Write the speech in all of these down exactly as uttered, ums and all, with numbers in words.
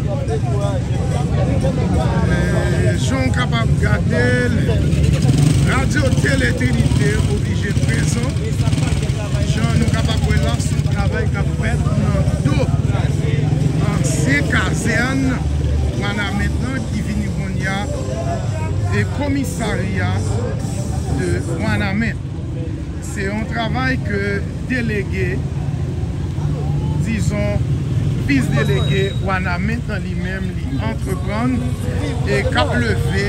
E, jan w kapab gade l, Radyo Tele Trinite oblije prezan. Jan nou kapab wè la, se yon travay k ap fèt nan do ansyen kazèn Wanament lan ki vini kounye a e komisarya de Wanament. Se yon travay ke delege, dizon, vis delege Wanament lan li menm li antreprann e k ap leve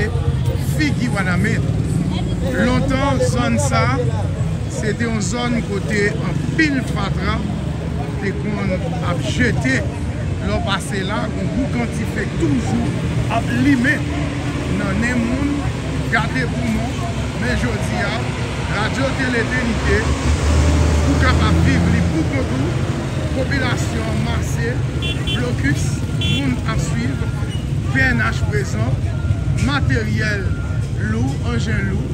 figi Wanament. Lontan, zòn sa, se te yon zòn kote anpil fatra te konn ap jete. Lè w pase la, yon boukan dife toujou ap limen nan nen moun, gate poumon. Men jodi a, Radyo Tele Trinite, ou kapab viv li pou kont ou. Popilasyon an mase, blokis, moun ap swiv, P N H prezan, materyèl lou, anjen lou,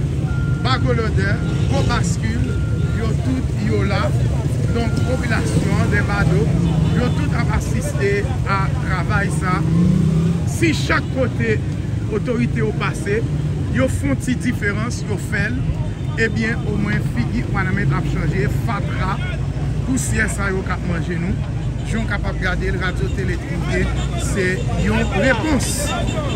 bago lodè, gwo baskil, yo tout yo la. Donk, popilasyon an, dè bado, yo tout ap asiste a travay sa. Si chak kote otorite yo pase, yo fè yon ti diferans, yo fè l, ebyen, omwen figi Wanament ap chanje, fatra, pousyè sa yo k ap manje nou. Jan w kapab gade l, Radyo Tele Trinite, se yon repons.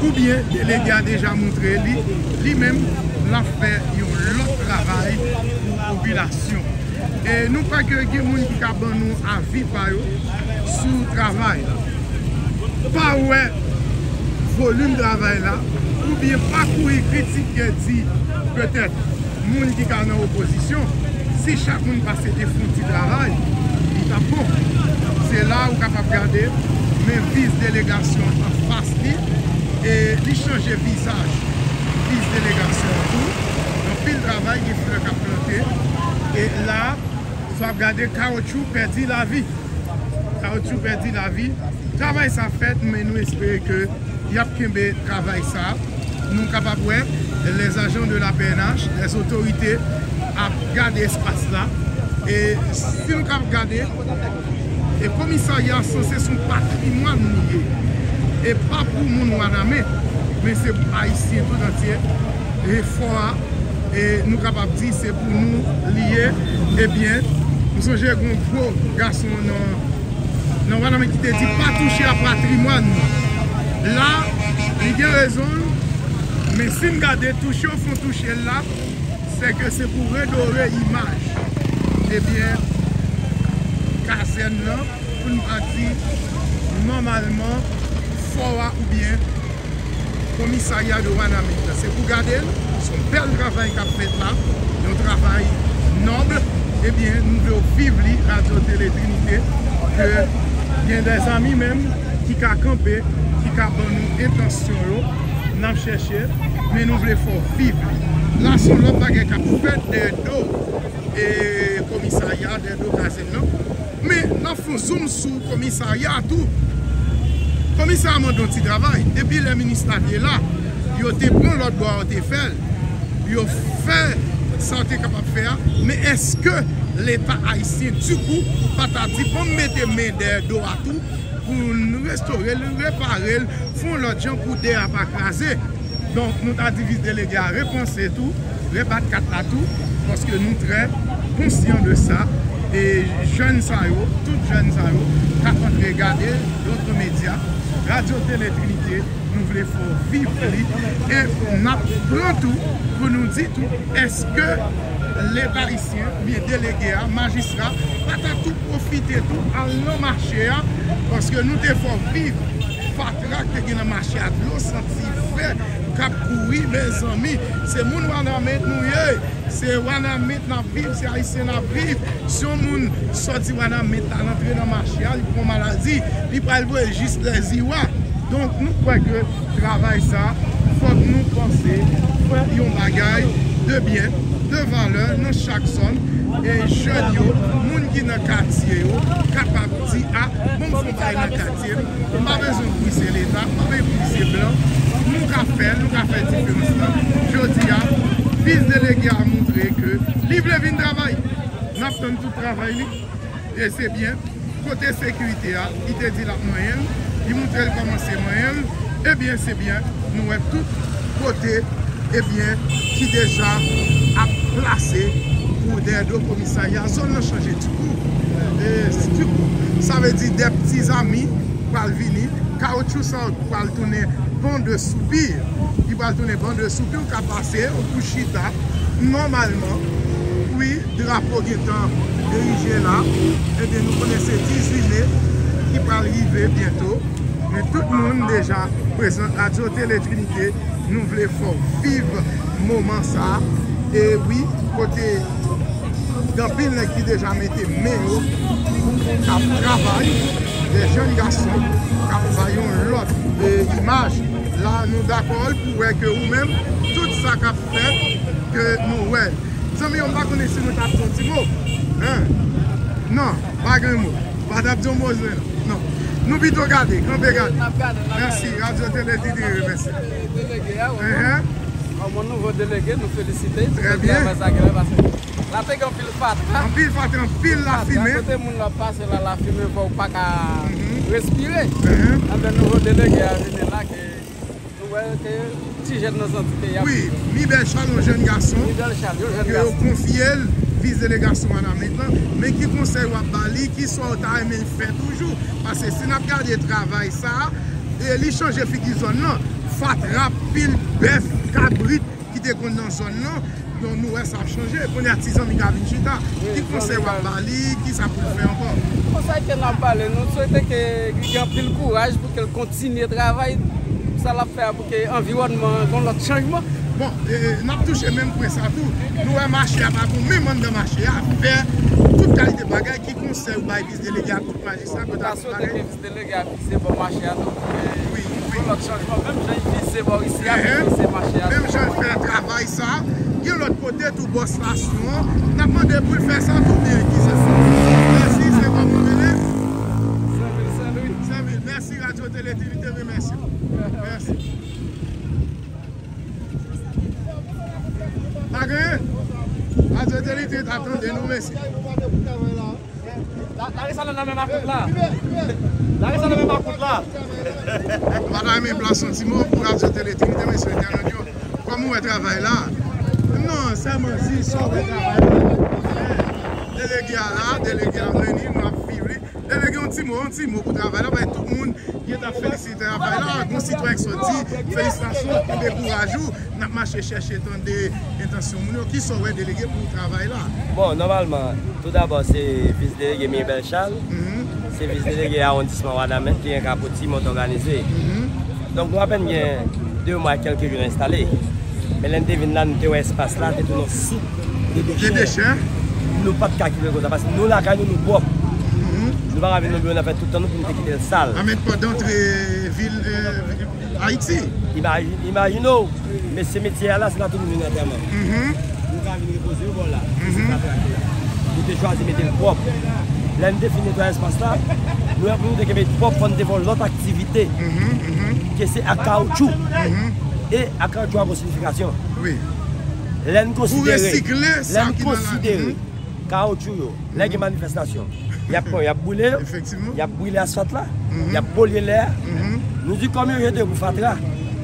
Oubyen, delege a deja montre li, li menm, l ap fè yon lòt travay pou popilasyon. E nou kwè ke gen moun ki ka ban nou avi pa yo sou travay la. Pa wè volim travay la, oubyen pa kouri kritike, di petèt moun ki ka nan opozisyon, si chak moun pase te fè yon ti travay, li t ap bon. Se la ou kapab gade, men vis delegasyon an anfas li, e li chanje vizaj vis delegasyon an tou. Anpil travay, gen flè k ap plante. E la, sa w ap gade, kawotchou pèdi lavi. Kawotchou pèdi lavi. Travay sa fèt, men nou espere ke y ap kenbe travay sa. Nou kapab wè, les agents de la P N H, les autorités ap gade espas la. E si nou kapab gade, e komisarya a sanse se yon patrimwàn li ye. E pa pou moun Wanament, men se pou Ayisyen tout antye. E fò a, e nou kapab di se pou nou li ye. Ebyen, m sonje gen yon gwo gason nan, nan Wanament ki te di, "Pa touche a patrimwàn nou." La, li gen rezon l, men si n gade touche yo fè w touche l la, se ke se pou redore imaj, ebyen, kazèn nan, pou n pa di nòmalman fò a oubyen komisarya de Wanament la. Se pou gade l, se yon bèl travay k ap fèt la, yon travay nòb. Ebyen, nou vle w viv li, Radyo Tele Trinite, ke gen dè zanmi menm ki ka kanpe, ki ka ban nou entansyon yo, n ap chèche, men nou vle fè w viv li. La, se yon lòt bagay k ap fèt dèyè do, e, komisarya, dèyè do kazèn nan. Men, n ap fè yon zoom sou komisarya a tou. Komisarya a mande yon ti travay. Depi lè minis la te la, yo te pran lòt bò a, yo te fè l. Yo fè sa yo te kapab fè a. Men èske Leta ayisyen, dikou, pa ta di, "Ban m mete men dèyè do a tou pou n restore l, repare l, fè yon lòt jan pou dèyè a pa kraze"? Donk, nou ta di vis delege a repanse tou, rebat kat la tou, paske nou trè konsyan de sa. E jèn sa yo, tout jèn sa yo, k ap antre gade dòt medya, Radyo Tele Trinite, nou vle fè w viv li. E n ap pran tou pou nou di tou, èske Leta ayisyen, oubyen delege a, majistra, pa ta tou pwofite tou al nan mache a, paske nou te fè w viv fatra k te gen nan mache a, dlo santi fè k ap kouri, mezanmi. Se moun Wanament nou ye, se Wanament n ap viv, se Ayisyen n ap viv. Si yon moun sòti Wanament al antre nan mache a, li pran maladi, li pral voye jis Lèziwa. Donk, nou kwè ke travay sa, fòk nou panse fè yon bagay de byen, de valè nan chak zòn. E jèn yo, moun ki nan katye yo, kapab di, "A, bon, m fè yon bagay nan katye m, m pa bezwen prize Leta, m pa bezwen prize blan, nou ka fè l, nou ka fè diferans lan." Jodi a, vis delege a montre ke li vle vin travay. N ap tann tout travay li, e se byen. Kote sekirite a, li te di l ap manyen l. Li montre l kòman se manyen l. Ebyen, se byen, nou wè tout kote, ebyen, ki deja ap plase pou dèyè do komisarya. Zòn nan chanje ti kou. E, ti kou. Sa vle di de pti zami pral vini. Kawotchou sa pral tounen ban de soupi. Li pral tounen ban de soupi. Ou ka pase, ou pou chita. Nòmalman, wi, drapo gentan erije la. Ebyen, nou konnen se dizuit me ki pral rive byento. Men tout moun deja prezan. Radio Tele Trinité, nou vle fè w viv moman sa a. E wi, kote gen anpil nèg ki deja mete men yo, k ap travay, de jèn gason k ap bay yon lòt, e, imaj. La, nou dakò pou wè ke ou menm, tout sa k ap fèt, ke nou wè. Zanmi yo, m pa konnen si nou t ap di yon ti mo. Hein? Non, pa gen mo. Pa t ap di yon mo, non. Nou pito gade, kanpe gade. N ap gade, n ap gade. Mèsi, Radio Tele Trinité, mèsi. Delege a, wi. Hein, hein. Kòm yon nouvo delege, nou felisite l pou travay sa gen la, paske la te gen anpil fatra. Anpil fatra, anpil lafimen. Kote moun nan pase la, lafimen fè w pa ka respire. Hein, hein. Anben, nouvo delege a vini la, ke nou wè ke ti jèn nan santi ke y ap. Wi, Mibèl Chal, yon jèn gason. Mibèl Chal, yon jèn gason. Ke yo konfye l vis delegasyon Wanament lan. Men ki konsèy w ap ba li, ki sa w ta renmen l fè toujou? Paske si n ap gade travay sa a, e li chanje figi zòn nan. Fatra, pil bèf, kabrit ki te konn nan zòn nan. Donk, nou wè sa ap chanje. Kounye a, ti zanmi ka vin chita. Ki konsèy w ap ba li? Ki sa pou l fè ankò? Konsèy ke n ap ba li, nou swete ke li gen anpil kouraj pou ke l kontinye travay sa l ap fè a pou ke anviwònman an gen yon lòt chanjman. Bon, e, n ap touche menm pwen sa tou. Nou wè mache a pa bon, menm anndan mache a, fè tout kalite bagay. Ki konsèy w bay vis delege ak tout majistra, kote ap tout bagay? Delege a fikse bò mache a tou. Wi, wi. Yon lòt chanjman, menm jan l fikse bò isi a, pou fikse mache a. Menm jan l fè travay sa, gen lòt kote tou bò estasyon an. N ap mande pou l fè sa tou, men ki se sa. Mèsi, se kòman w rele? Senvil, Senlwi. Senvil, mèsi, Radio Tele Trinité remèsye w. Mèsi. Pa gen? Radio Tele Trinité ap tande nou, mèsi. Lari sa nan men makout la. Lari sa nan men makout la. M pa ta renmen plas yon ti mo pou Radio Tele Trinité, mesye entènot yo. Kòman w wè travay la? Non, sèlman di sa w wè travay la. Delege a la, delege a vini, nou ap swiv li. Delege, yon ti mo, yon ti mo pou travay la, paske tout moun gentan felisite travay la. Gon sitwayen k sot di, felisitasyon, kenbe kouraj ou. N ap mache chèche tande entansyon moun yo. Kisa w wè delege pou travay la? Bon, nòmalman, tou dabò, se vis delege Mirabel Charles, se vis delege awondisman Wanament ki gen Kapoti, Mòt Òganize. Donk, nou apèn gen de mwa e kèlke jou nou enstale. Men lè n te vin la, nou te wè espas la, te tounen yon soup de dechè. Nou pa t ka kite l konsa, paske nou lakay nou, nou pwòp. Nou pa ka vin nan biwo n ap fè tout tan nou pou nou te kite l sal. A, men pòt dantre vil, e, Ayiti. Imaji-, imajine w, men simetyè a la, se la tou nou vin antèman. Nou ka vin repoze yo bò la. Se fatra ki la. Nou te chwazi mete l pwòp. Lè n te fin netwaye espas la, nou wè pou nou te kenbe l pwòp, fò n te fè yon lòt aktivite. Ke se ak kawotchou. E ak kawotchou a gon siyifikasyon. Wi. Lè n konsidere, lè n konsidere kawotchou yo, lè gen manifestasyon, y ap pran, y ap boule yo, y ap brile asfalt la, y ap polye lè a. Nou di kòm yo jete yo pou fatra,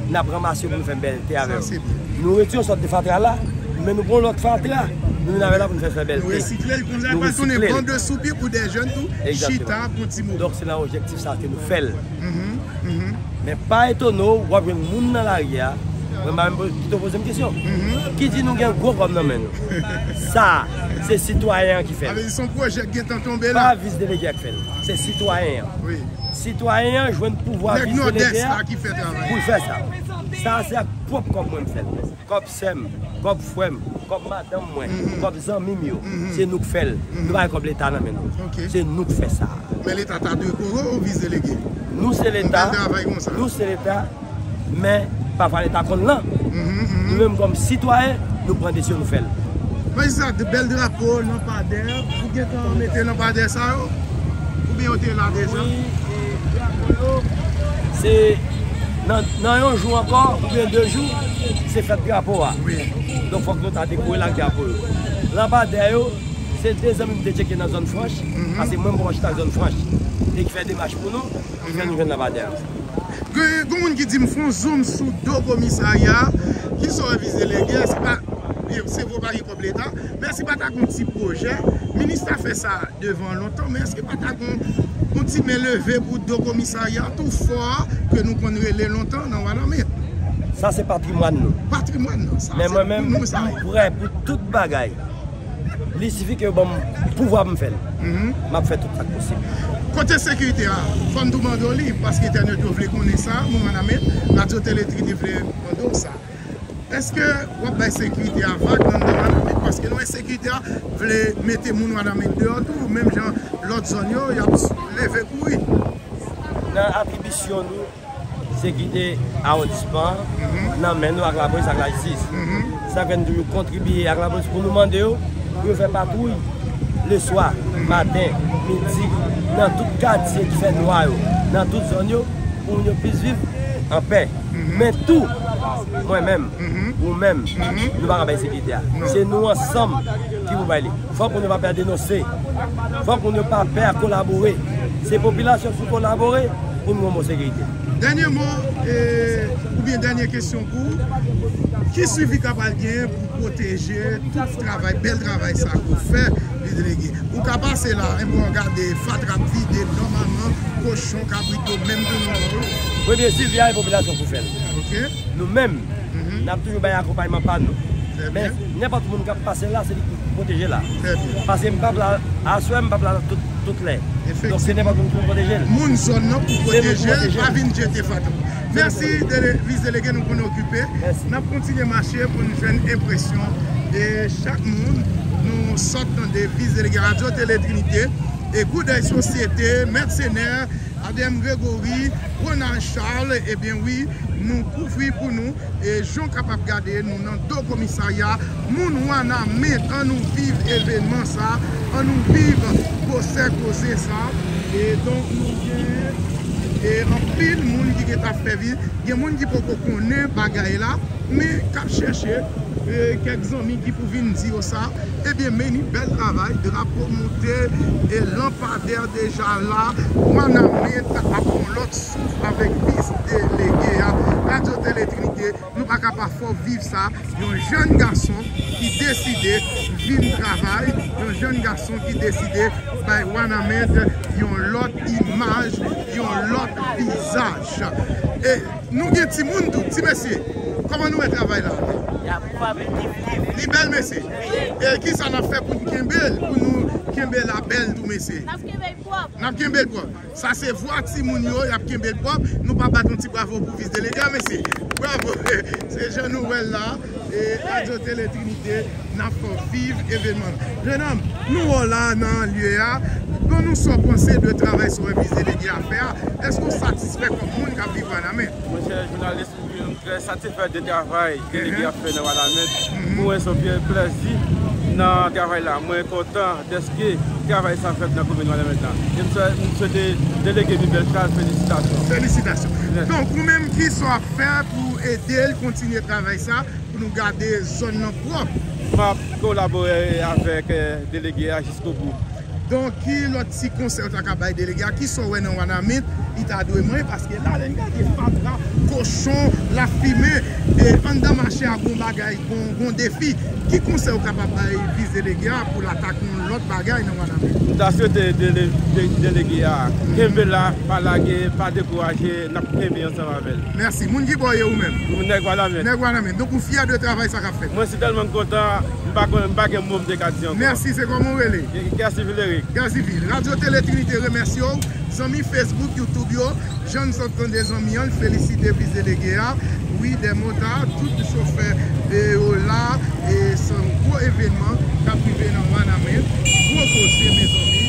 n ap ranmase yo pou nou fè bèlte avè yo. Nou retire yon sòt de fatra la, men nou pran yon lòt fatra, nou vin avè l la pou nou fè, fè bèlte. Nou resikle l konsa, nou pral tounen ban de soupi pou de jèn tou chita pou ti moman. Donk se nan objektif sa ke nou fè l. Men pa etone w, w ap jwenn moun nan lari a. Mwen pa menm kite w poze m kesyon. Ki di nou gen gwo kòb nan men nou? Sa, se sitwayen an ki fè l. Sa vle di se yon pwojè k gentan tonbe la. Pa vis delege a k fè l. Se sitwayen an. Sitwayen an jwenn pouvwa vis delege a pou l fè sa. Sa, se ak pwòp kòb mwen m fè l. Kòb sè m, kòb frè m, kòb madanm mwen, kòb zanmi m yo, se nou k fè l. Nou pa gen kòb Leta nan men nou. Se nou k fè sa. Men Leta ta dwe kore w vis delege. Nou se Leta, nou se Leta, men pafwa Leta konn lan. Nou menm kòm sitwayen, nou pran desizyon, nou fè l. Majistra, de bèl drapo, lanpadè, ou gentan mete lanpadè sa yo? Oubyen yo te la deja? Wi, e drapo yo, se nan, nan yon jou ankò, oubyen de jou, se fèt drapo a. Donk, fòk nou ta dekore l ak drapo yo. Lanpadè yo, Se de zanmi m te tcheke nan zòn franch, paske mwen m pran chita zòn franch, e ki fè demach pou nou, ki fè nou jwenn Lapadè. Gen, gen moun ki di m fè yon zoom sou do komisarya, ki sa w wè Vice Délégué, se pa, se vre pa gen kòb leta, men èske pa ta gen yon ti pwojè, minis ta fè sa devan lontan, men èske pa ta gen yon ti men leve pou do komisarya tou fò a ke nou konn rele lontan nan Wanament? Sa se patrimwàn nou. Patrimwàn nan, sa. Men mwen menm, m prè pou tout bagay. Li sifi ke yo ban m pouvwa pou m fè l. M ap fè tout sa k posib. Kote sekirite a, fò n tou mande w li, paske entènot yo vle konnen sa, moun Wanament, Radyo Tele Trinite vle mande w sa. Èske w ap bay sekirite a vag nan anndan Wanament? Paske nou wè sekirite a vle mete moun Wanament deyò tou, menm jan lòt zòn yo, y ap leve kouri. Nan atribisyon nou, sekirite awondisman an nan men nou ak lapolis ak lajistis. Sa fè n toujou kontribye ak lapolis pou nou mande yo pou yo fè patwouy leswa, maten, midi, nan tout katye ki fè nwa yo, nan tout zòn yo, pou moun yo plis viv anpè. Men tou, mwen menm, ou menm, nou pa ka bay sekirite a. Se nou ansanm ki pou bay li. Fòk moun yo pa pè denonse. Fòk moun yo pa pè kolabore. Se popilasyon ki kolabore pou nou gen bon sekirite. Dènye mo, e, oubyen dènye kesyon pou ou. Ki swivi k ap al genyen pou pwoteje tout travay, bèl travay sa ke w fè, Vice Délégué? Ou ka pase la, enben w gade fatra ap vide nòmalman, kochon, kabrit yo menm tou nan yo. Premye swivi a, e popilasyon pou fè l. Ok. Nou menm, n ap toujou bay akonpayman pa nou. Men nenpòt moun k ap pase la, se li ki pwoteje la. Paske m p ap la aswè, m p ap la tout, tout lè. Donk se nenpòt moun ki pou pwoteje l. Moun zòn nan pou pwoteje l, pa vin jete fatra. Mèsi, Vice Délégué, nou konn okipe. N ap kontinye mache pou n jwenn enpresyon e chak moun. Nou sot tande Vice Délégué Radyo Tele Trinite e Goudèy Sosyete, Mèt Senè, Adem Gregory, Ronald Charles, ebyen wi, nou kouvri pou nou. E jan w kapab gade, nou nan do komisarya, moun Wanament, ann nou viv evènman sa, ann nou viv gwosè koze sa. E donk, nou gen, e anpil moun ki gentan ap fè vi-, gen moun ki poko konnen bagay la, men k ap chèche, e kèk zanmi ki pou vin di yo sa. Ebyen, men ni bèl travay, drapo moute, e lanpadè deja la, Wanament ap yon lòt souf avèk Vice Délégué a. Radyo Tele Trinite, nou pa ka pa fè w viv sa. Yon jèn gason ki deside vin travay, yon jèn gason ki deside bay Wanament yon lòt imaj, yon lòt vizaj. E nou gen timoun tou, ti mesye, kòman nou wè travay la? Li bèl, mesye. E kisa n ap fè pou n kenbe l, pou nou kenbe l a bèl tou, mesye? N ap kenbe l pwòp. N ap kenbe l pwòp. Sa se vwa timoun yo, y ap kenbe l pwòp. Nou pa bat yon ti bravo pou Vice Délégué a, mesye? Bravo. Se jan nou wè l la. E Radyo Tele Trinite, n ap fè w viv evènman. Jenòm, nou wè w la nan lye a. Ban nou sa w panse de travay sa w wè Vice Délégué a fè a. Èske w satisfè kòm moun k ap viv Wanament? Monchè jounalis, wi, m trè satisfè de travay Délégué ap fè nan Wanament. Pou mwen, se yon pye-, plèzi nan travay la. Mwen kontan dèske travay sa fèt nan komin Wanament la. E m swè-, m swete Délégué Mibel Charles felisitasyon. Felisitasyon. Donk, ou menm, kisa w ap fè pou ede l kontinye travay sa, pou nou gade zòn nan pwòp? M ap kolabore avèk, eh, Délégué a jiskobou. Donk, ki lòt ti konsèy ou ta ka bay Délégué a? Kisa w wè nan Wanament li ta dwe manyen? Paske la, lè n gade fatra, kochon, lafimen, e anndan mache a, gon bagay, gon, gon defi. Ki konsèy ou kapab bay Vice Délégué a pou l atake yon lòt bagay nan Wanament? M ta swete dele-, de-, Délégué a kenbe la, pa lage, pa dekouraje, n ap kenbe ansanm avè l. Mèsi. Moun ki bò w ye ou menm? Nèg Wanament. Nèg Wanament. Donk, ou fyè de travay sa k ap fèt? Mwen sitèlman kontan, m pa konn, m pa gen mo m te ka di ankò. Mèsi, se kòman w rele? Guercivil Eric. Guercivil. Radyo Tele Trinite remèsye w. Zanmi Facebook, YouTube yo, jan n sot tande zanmi an, l felisite Vice Délégué a. Wi, dèmota, tout chofè, e, yo la, e se yon gwo evènman k ap rive nan Wanament. Gwo koze, mezanmi.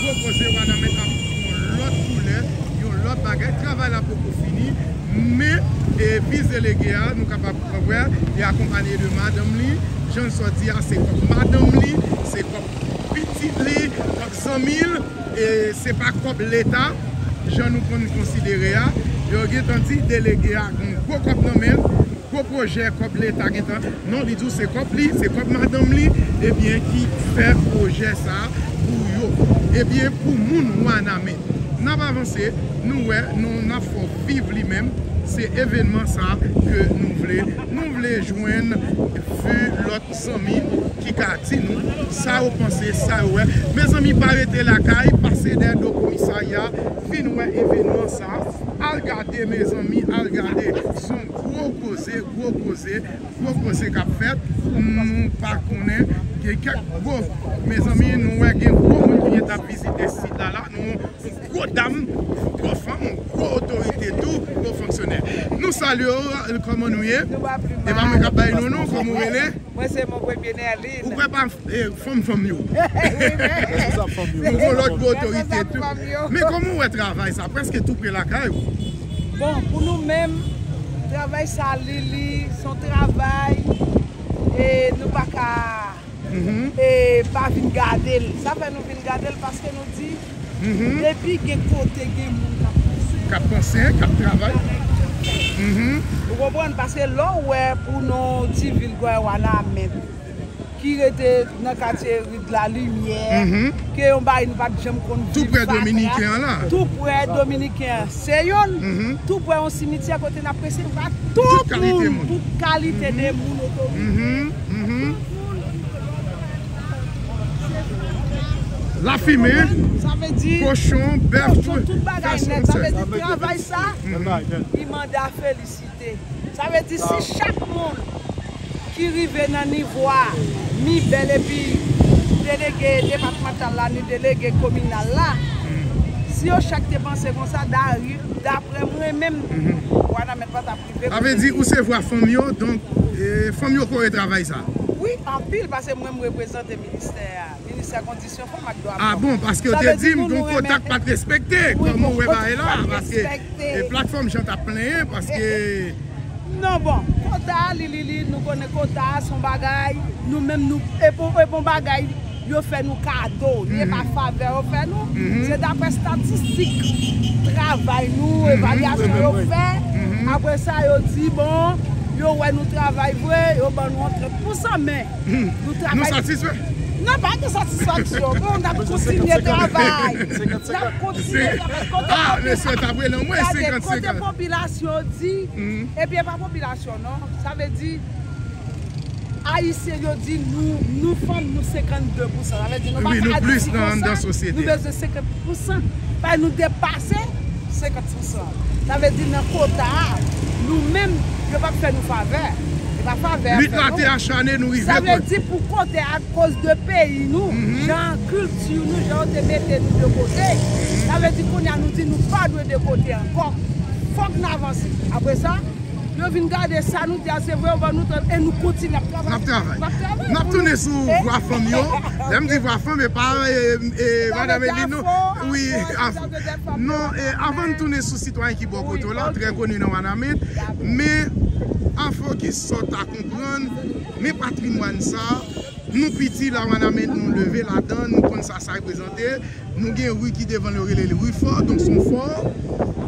Gwo koze, Wanament ap yon lòt koulè, yon lòt bagay. Travay la poko fini, men, e, Vice Délégué a, nou kapab wè, li akonpanye de madanm li. Jan n sot di a, se kòb madanm li, se kòb pitit li, kòb zanmi l, e se pa kòb leta, jan nou konn konsidere a. Yo gentan di Délégué a gen yon gwo kòb nan men l. gwo pwojè, kòb Leta gentan. Non, li di w se kòb li, se kòb madanm li, ebyen, ki fè pwojè sa a pou yo. Ebyen, pou moun Wanament. N ap avanse, nou wè, nou, n ap fè w viv li menm. Se evènman sa a ke nou vle. Nou vle jwenn vi lòt zanmi ki ka di nou sa yo panse, sa yo wè. Mezanmi, pa rete lakay, pase dèyè do komisarya, vin wè evènman sa. Al gade, mezanmi, al gade. Se yon gwo koze, gwo koze, gwo koze k ap fèt. Nou pa konnen, gen kèk gwo, mezanmi, nou wè gen gwo moun ki gentan ap vizite sit la, la. Nou, yon gwo dam, yon gwo fanm, yon gwo otorite tou, gwo fonksyonè. Nou salye w, kòman nou ye? Nou pa pli mal. E pa mwen k ap bay nou non, kòman w rele? Mwen se Mon Premye Nerline. Ou kwè pa, eh, fanm fanm yo? Wi, men. Responsab fanm yo. Nou gen lòt gwo otorite tou. Responsab fanm yo. Men kòman w wè travay sa? Prèske tou pre lakay ou. Bon, pou nou menm, travay sa, li, li, se yon travay, e nou pa ka, e pa vin gade l. Sa fè nou vin gade l, paske nou di, depi gen kote, gen moun k ap panse. K ap panse, k ap travay. Ou konprann? Paske lè w wè pou nou di vil Gòyè Wanament, ki rete nan katye Ri de la Limyè, ke yon bagay nou pa t janm konn viv fatra. Tou prè Dominiken an la. Tou prè Dominiken an. Se youn, tou prè yon simityè kote n ap resevwa tout moun, tout kalite de moun, otorite. Lafimen, kochon, bèf, tout bagay nèt. Sa vle di travay sa, li mande a felisite. Sa vle di si chak moun ki rive nan nivo a, ni bèl epi delege depatmantal la, ni delege kominal la, si yo chak te panse konsa, da-, daprè mwen menm, Wanament pa t ap rive kote l ye. Sa vle di ou se vwa fanm yo, donk, e, fanm yo kore travay sa? Wi, anpil, paske mwen m reprezante ministè a, ministè kondisyon fanm ak dwa fanm. Ah bon, paske yo te di m gon kota k pa t respekte, kòman w wè bagay la, paske, e, platfòm jan t ap plenyen, paske Non, bon, kota, li, li, li, nou konnen kota, se yon bagay, nou menm, nou, e bon, e bon bagay, yo fè nou kado, li e pa favè yo fè nou, se daprè estatistik travay nou, evalyasyon yo fè, apre sa, yo di, bon, yo wè nou travay vre, yo ban nou yon trant pousan, men nou travay. Nou satisfè? Non, pa gen satisfaksyon, bon, n ap kontinye travay, n ap kontinye travay, kote popilasyon di, epi e pa popilasyon non, sa vle di, Ayisyen yo di nou, nou fanm, nou senkannde pousan, sa vle di nou pa ka di konsa, nou bezwen senkant pousan, paske nou depase senkant pousan, sa vle di nan kota a, nou menm, yo p ap fè nou favè, e pa favè y ap fè nou, lit la te achane, nou rive kote, sa vle di pou kote a, akoz de peyi nou, jan kilti nou, jan yo te mete nou de kote, sa vle di kounye a nou di nou pa dwe de kote ankò, fòk n avanse, apre sa, yo vin gade sa nou di a se vre, yo ban nou tan, e nou kontinye ap travay. N ap travay. N ap travay. N ap tounen sou vwa fanm yo. Lè m di vwa fanm, e pa, e, e, madanm Eline non. Wi, non, e, avan n tounen sou sitwayen ki bò kote w la, trè koni nan Wanament, men an fokis sa w ta konprann, men patrimwàn sa, nou piti la Wanament, nou leve ladan, nou konn sa sa reprezante. Nou gen ri ki devan l, yo rele l ri Fò, donk se yon fò.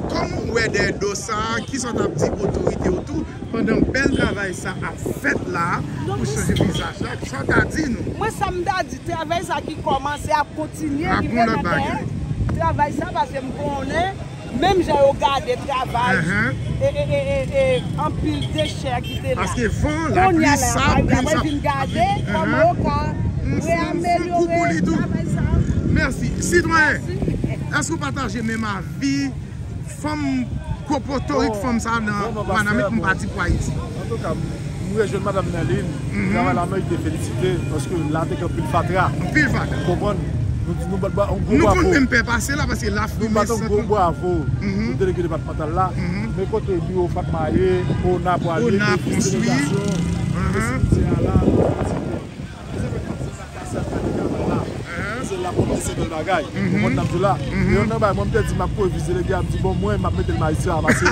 Kòman w wè dèyè do sa, kisa w t ap di otorite yo tou, pandan bèl travay sa ap fèt la, pou chanje vizaj la, kisa w ta di nou? Mwen, sa m ta di, travay sa ki kòmanse ap kontinye, ki vle nan dèyè travay sa, paske m konnen, menm jan yo gade travay, e, e, e, e, e, anpil dechè ki te la. Paske van, lapli, sab, grenn sab. Kounye a la, y ap vin gade kòman yo ka reyamelyore travay sa. Mèsi. Sitwayen, èske w pataje menm avi fanm, kopotorik fanm sa nan Wanament, m pa di pou Ayiti? Antouka, m rejwenn madanm Nerline, travay la merite felisite, paske la te gen anpil fatra. Anpil fatra. Ou konprann? Nou di nou bat, bat yon gwo bravo. Nou konn menm pè pase la, paske la fri men san tan. Nou bat yon gwo bravo pou delege depatmantal la. Men kote biwo Fatma ye, Ona pwale, delegasyon, simitye a la, nou felisite. Se la pwòpte se bèl bagay. Ou konprann sa m di w la? Youn nan bagay, mwen m te di m ap kouri vizye lè m di, bon, mwen, m ap mete l majistra, paske,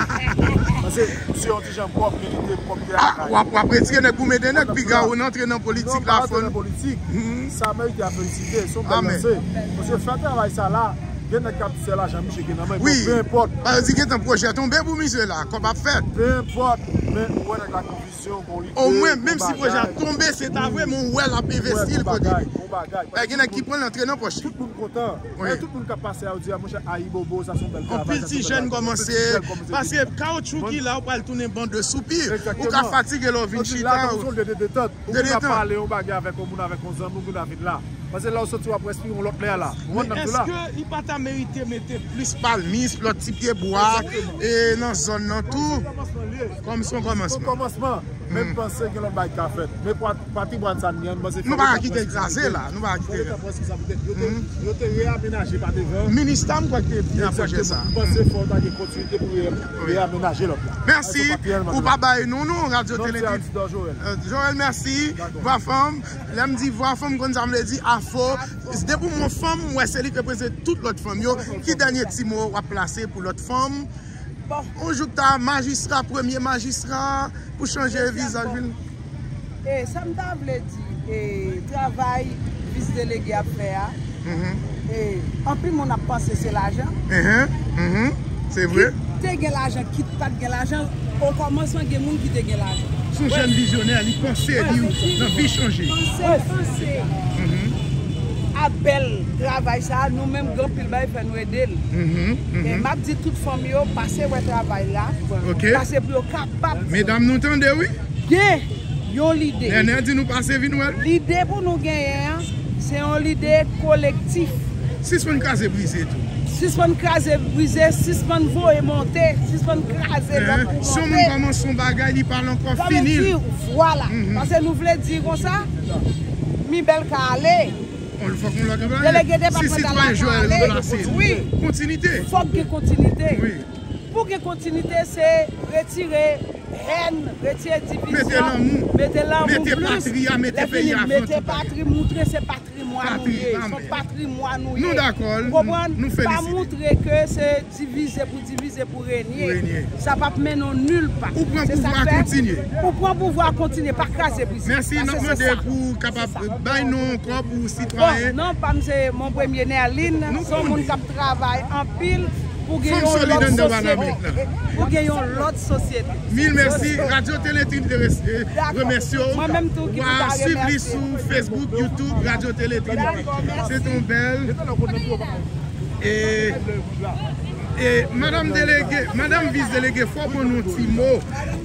paske misye yon ti jan pwòp, milite pwòpte a. W ap, w ap retire nèg goumen de nèg, piga ou n antre nan politik la, fò n. Non, pa antre nan politik. Sa merite a felisite, se yon bèl lanse. Paske fè travay sa la, Gen nèg k ap di se lajan misye gen nan men, wi, bon, pe enpòt. Yo di gentan pwojè tonbe pou misye la, kòb ap fèt. Pe enpòt, men ou wè nèg la gon vizyon, gon lide, omwen, menm si pwojè a tonbe, se ta vre, men ou wè l ap envesti l kote li. Gen nèg ki pran l antre nan pòch li. Tout moun kontan. Wi. Tout moun k ap pase a, yo di, a, monchè, ayibobo, sa se yon bèl travay. Anpil ti jèn kòmanse, paske kawotchou ki la, ou pral tounen ban de soupi. Ou ka fatige lè w vin chita. Ou vin la, ou vin detant. Ou vin ap pale yon bagay avèk yon moun, avèk yon zanmi, ou vin la vin la. Paske lè w soti, w ap respire yon lòt lè la. Ou konprann sa m di w la? Èske li pa ta merite mete plis palmis, lòt ti pye bwa, e nan zòn nan tou? Kòm se yon kòmansman. Men m panse gen lòt bagay ki ka fèt. Men pa, patrimoine sa n ye a, m panse fò nou pa kite l kraze la. Nou pa ka kite l kraze. Yo te, yo te reamenaje pa devan. Minista, m kwè, ki te vin nan pwojè sa. M panse fò ta gen kontinite pou re-, reamenaje lòt la. Mèsi. Ou pa bay non, non, Radyo Tele. Joël, mèsi. Vwa fanm. Lè m di vwa fanm, konn sa m vle di, afo. Depi w wè yon fanm, m wè se li k reprezante tout lòt fanm yo. Ki dènye ti mo w ap plase pou lòt fanm? Bon. Yon jou ta majistra, premye majistra, pou chanje vizaj li. E, sa m ta vle di, e, travay vis delege ap fè a, e, anpil moun ap panse se lajan. Se vre. Kit te gen lajan, kit pa t gen lajan, okòmansman gen moun ki te gen lajan. Se yon jèn vizyonè, li panse, li nan vi chanje. Panse, panse a bèl travay sa, nou menm gen anpil bagay fè nou ede l. E m ap di tout fanm yo, pase wè travay la, pase pou yo kapab. Medam, nou tande, wi. Gen yon lide. Nènè di nou pase vin wè l. Lide pou nou genyen an, se yon lide kolektif. Sispann kraze brize tou. Sispann kraze brize, sispann voye monte, sispann kraze lòt pou monte. Si yon moun kòmanse yon bagay, li pa ankò fini l. Vwala. Paske nou vle di konsa, mi bèl ka ale. Delege depatmantal la ka ale. Wi. Kontinite. Fòk gen kontinite. Wi. Pou gen kontinite, se retire hèn, retire divizyon, mete lanmou, mete lanmou plis. Mete patri a, mete peyi a avan tout bagay. Mete patri, moutre se patrimwàn nou ye. Se yon patrimwàn nou ye. Nou dakò, nou felisite. Ou konprann? Pa moutre ke se divize pou divize pou renye. Sa p ap mennen w nil pa. Ou pran pouvwa, kontinye. Ou pran pouvwa, kontinye, pa kraze brize. Mèsi, n ap mande pou w kapab bay non ankò pou sitwayen. Bon, non pa m se Mon Premye Nerline, se yon moun k ap travay anpil pou gen yon lòt sosyete. Pou gen yon lòt sosyete. Mil mèsi. Radyo Tele Trinite remèsye w. Mwen menm tou ki pou ta remèsye. Ou a swiv li sou Facebook, YouTube, Radyo Tele Trinite. Se yon bèl. E, e, madanm delege, madanm vis delege, fò w ban nou ti mo.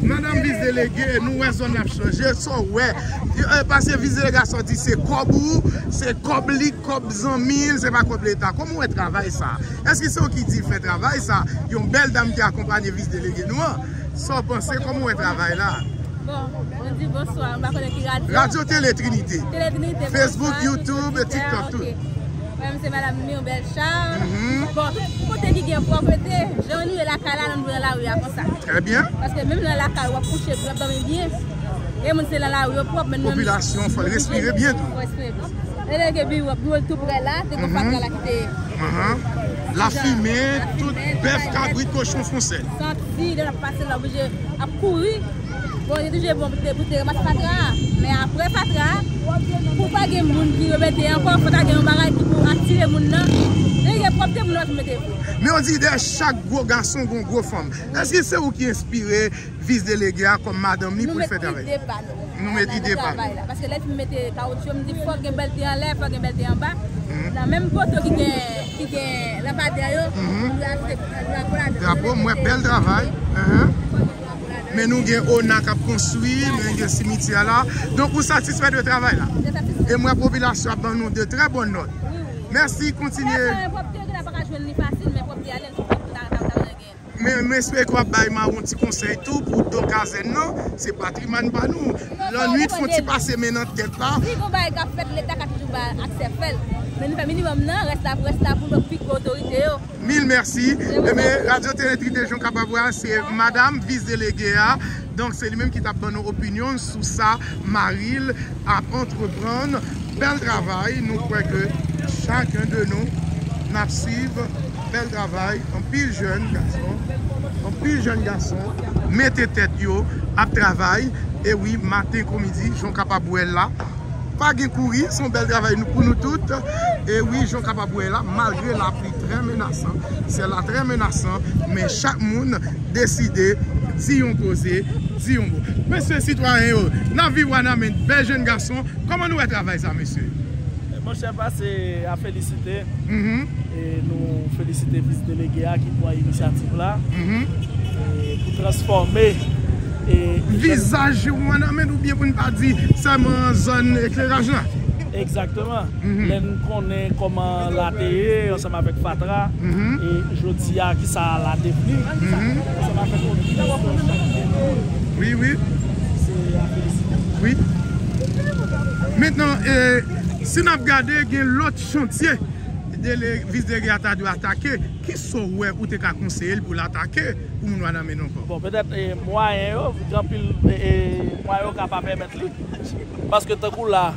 Madanm vis delege, nou wè zòn nan ap chanje, sa w wè? E, paske vis delege a sòti, se kòb ou, se kòb li, kòb zanmi l, se pa kòb leta. Kòman w wè travay sa? Èske se w ki di fè travay sa? Yon bèl dam ki akonpanye vis delege nou an. Sa w panse? Kòman w wè travay la? Bon, nou di bonswa, m pa konnen ki radyo. Radyo Tele Trinite. Tele Trinite, Facebook, YouTube, TikTok, tout. Mwen menm se madanm Mirbelle Charles. Bon, tout kote ki gen pwòpte, jan nou ye lakay la, nou dwe nan lari a konsa. Trè byen. Paske menm nan lakay ou, w ap kouche byen, w ap dòmi byen. Gen moun se nan lari yo pwòp, men nou menm. Popilasyon, fò l respire byen tou. Fò respire byen. Lè gen biwo, biwo l tou prè la, te gen fatra la ki te. Lafimen, tout bèf, kabrit, kochon, fon sèl. Santi, lè n ap pase la, oblije ap kouri. Bon, li toujou bon pou te, pou te ranmase fatra a. Men apre fatra a, pou pa gen moun ki remete ankò, fò ta gen yon bagay ki pou atire moun nan. Lè gen pwòpte moun nan pou mete. Men yo di dèyè chak gwo gason, gon gwo fanm. Èske se ou ki enspire vis delege a kòm madanm li pou l fè travay? Nou met ide pa nou. Nou met ide pa nou. Paske lè fin mete kawotchou, m di fòk gen bèlte anlè, fòk gen bèlte anba. Nan menm poto ki gen, ki gen lanpadè yo, nou ajoute drapo ladan. Drapo, m wè bèl travay. Men nou gen ona k ap konstwi, men gen simityè la. Donk, ou satisfè de travay la? E m wè popilasyon ap ban nou de trè bòn nòt. Mèsi, kontinye. Men, men espere ke w ap bay Maron ti konsèy tou pou do kazèn nan, se patrimwàn pa nou. Lannwit, fè yon ti pase men nan tèt la. Si gon bagay k ap fèt, Leta ka toujou ba aksè fè l. Men nou fè minimòm nan, rès la pou rès la, pou nou pik otorite yo. Mil mèsi. Ebyen, Radyo Tele Trinite, jan w kapab wè, se madanm vis delege a. Donk, se li menm ki t ap ban nou opinyon sou sa mari l ap antreprann. Bèl travay, nou kwè ke chaken de nou n ap swiv. Bèl travay, anpil jèn gason, anpil jèn gason mete tèt yo ap travay. E wi, maten kon midi, jan w kapab wè la, pa gen kouri, se yon bèl travay nou, pou nou tout. E wi, jan w kapab wè la, malgre lapli Trè menasan, syèl la trè menasan, men chak moun deside di yon koze, di yon mo. Mesye sitwayen yo, n ap viv Wanament, bèl jèn gason. Kòman nou wè travay sa, mesye? Monchè, pase a felisite. Mhm. E nou felisite vis delege a ki pran inisyativ la. Mhm. E pou transfòme e vizaj Wanament, oubyen pou n pa di sèlman zòn ekleraj la. Egzakteman. Mhm. Lè n konnen kòman la te ye ansanm avèk Fatra, mhm, e jodi a ki sa la devni, mhm, ansanm avèk Odri, wi, wi, se a felisite. Wi. Mentnan, e, si n ap gade, gen lòt chantye de le, vis delege a ta dwe atake. Kisa w wè ou te ka konseye l pou l atake pou moun Wanament ankò? Bon, petèt, e, mwayen yo, gen anpil, e, e, mwayen yo ka pa pèmèt li. Paske tankou la,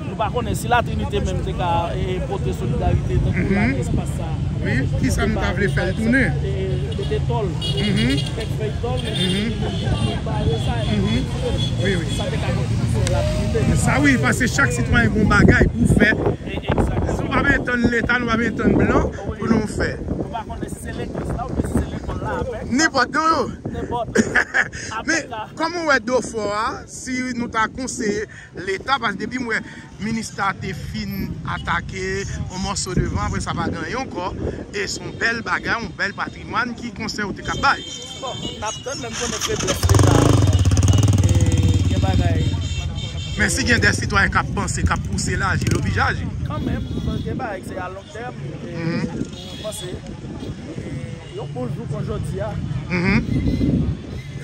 nou pa konnen si Latrinite menm te ka, e, pote solidarite tankou la, mhm, nan espas sa. Wi, kisa nou ta vle fè l tounen? E, mete tòl. Mhm. Kèk fèy tòl, mhm, nou bare sa, mhm, wi, wi, sa te ka kontribisyon Latrinite. Sa wi, paske chak sitwayen gen yon bagay pou fè. E, egzakteman. Nou pa bezwen tann Leta, nou pa bezwen tann blan pou nou fè. Nou pa konnen si se legliz la oubyen si se lekòl la apre. Nenpòt, non, yo. Nenpòt. Men, apre sa, kòman w wè Dofò a, si nou ta konseye Leta, paske depi m wè minis la te fin atake yon mòso devan, apre sa pa gen anyen ankò, e se yon bèl bagay, yon bèl patrimwàn, ki konsèy ou te ka bay? Bon, n ap tann, men m konnen feblès Leta a, e, gen bagay. Men si gen de sitwayen k ap panse, k ap pouse l aji, l oblije aji. Kanmenm, gen bagay ki se a long tèm, e, mhm, nou panse, e, yon bon jou kon jodi a, mhm,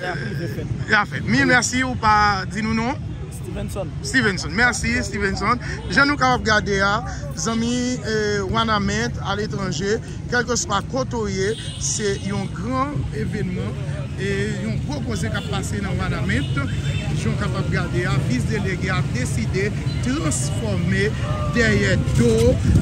y ap rive fèt. Y ap fèt. Mil mèsi, ou pa di nou non? Stevenson. Stevenson. Mèsi, Stevenson. Jan nou kapab gade a, zanmi, e, Wanament aletranje, kèlkeswa kote w ye, se yon gran evènman e yon gwo koze k ap pase nan Wanament. Jan w kapab gade a, vis delege a deside transfòme dèyè do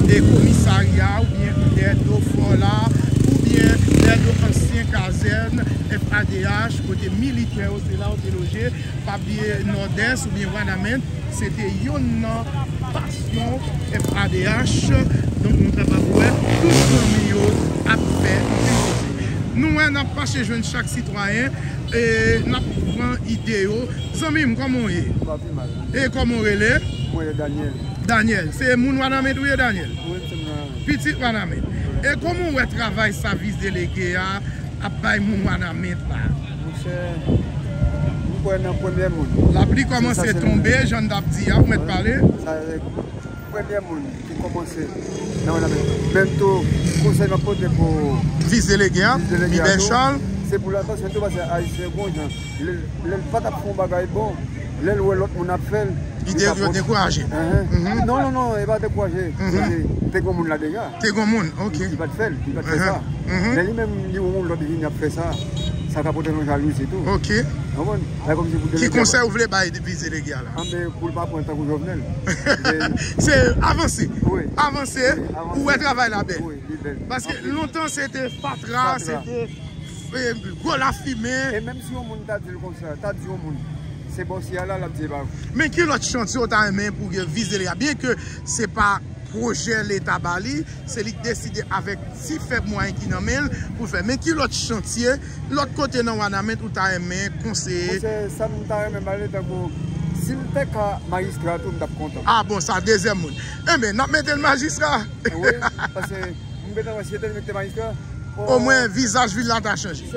e komisarya oubyen dèyè do fò la oubyen dèyè do ansyen kazèn F A D H kote militè yo se la yo te loje. Pa bliye Nòdès oubyen Wanament, se te yonn nan pasyon F A D H. Donk, nou kapab wè tout zanmi yo ap fè anpil koze. Nou wè, n ap mache jwenn chak sitwayen, e n ap pran ide yo. Zanmi m, kòman w ye? M pa pi mal. E kòman w rele? Mwen rele Daniel. Daniel. Se moun Wanament ou ye, Daniel? Wi, m se moun Wanament. Pitit Wanament. E kòman w wè travay sa vis delege a ap bay moun Wanament la? Monchè, m kwè nan premye moun. Lapli kòmanse tonbe, jan n t ap di a, ou mèt pale. Sa se premye moun ki kòmanse nan Wanament. Menm tou, konsèy m ap pote pou vis delege a, vis delege a Mibè tou, Charles, se pou l atansyon tou, paske Ayisyen gon jan, lè, lè l pa t ap fè yon bagay bon, lè l wè lòt moun ap fè l, li te dekouraje. Enhen. Mhm. Non, non, non, e pa dekouraje. Mhm. Se te, te gon moun la deja. Te gon moun, ok. Li, li pa t fè l, li pa t fè sa. Mhm. Men li menm, li wè yon lòt vini ap fè sa, sa ka pote l yon jalouzi tou. Ok. Ou konprann? Sa kòmsi pou delege a. Ki konsèy ou vle bay vis delege a la? Anben, pou l pa pran tankou Jovenel. Se avanse. Wi. Avanse, wi, avanse. Ou wè travay la bèl. Wi, li bèl. Paske lontan se te fatra, se te, e, gwo lafimen. E menm si yon moun ta di l konsa, ta di yon moun, se bòs ya la, l ap di e pa vre. Men ki lòt chantye ou ta renmen pou gen vis delege a? Byenke se pa pwojè Leta ba li, se li k deside avèk ti fèb mwayen ki nan men l pou l fè. Men ki lòt chantye, lòt kote nan Wanament ou ta renmen konseye? Monchè, sa m ta renmen ba li, tankou, si l te ka majistra tou, m t ap kontan. A bon, sa dezyèm moun. Enben, n ap mete l majistra. Wi, paske m gentan wè si yo te mete majistra, o, omwen vizaj vil la ta chanje.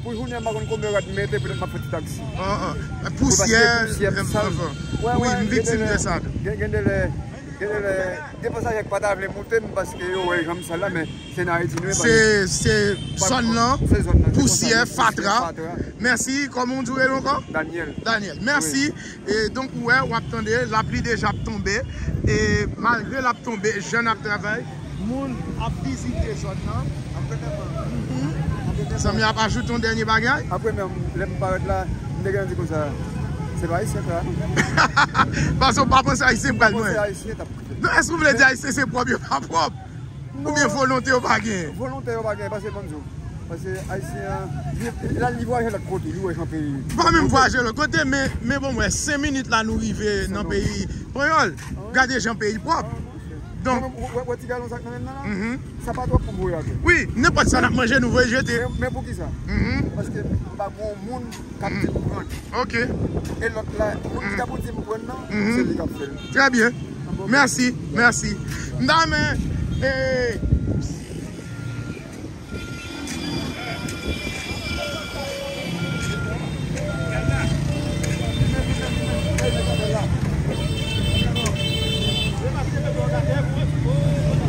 Pou jounen an, m pa konn konbyen rad m mete, petèt m ap fè ti taksi. An, an. Pousyè, pousyè, sal. Wi, m viktim de sa tou. Gen, gen de lè, gen de lè, gen pasaje k pa ta vle moute m paske yo wè jan m sal la, men se nan Ayiti nou ye, se, se zòn nan, pousyè, fatra. Mèsi, kòman w di w rele ankò? Daniel. Daniel, mèsi. E donk, ou wè, w ap tande, lapli deja ap tonbe. E malgre l ap tonbe, jèn ap travay, moun ap vizite zòn nan. Mhm. Zanmi ap ajoute yon dènye bagay? Apre menm, lè m parèt la, m te gentan di konsa, se pa Ayisyen sa. Paske w pa panse Ayisyen pral mwen. Non, èske w vle di Ayisyen se pwòp, yo pa pwòp? Oubyen volonte yo pa genyen? Volonte yo pa genyen, paske ban m di w. Paske Ayisyen an, li, la, li vwayaje lòt kote, li wè jan peyi. Pa menm vwayaje lòt kote, men, men bon, mwen, senk minit la nou rive nan peyi panyòl. Gade jan peyi pwòp. Donk, ou wè ti galon sa k nan men m nan la? Sa pa twòp pou m voye atè. Wi, nenpòt sa n ap manje, nou voye jete. Men, men poukisa? Paske m pa gen yon moun k ap di m pran. Ok. E lòt la, moun ki ta pou di m pran nan, se li k ap fè l. Trè byen. Mèsi, mèsi. M ta renmen, e,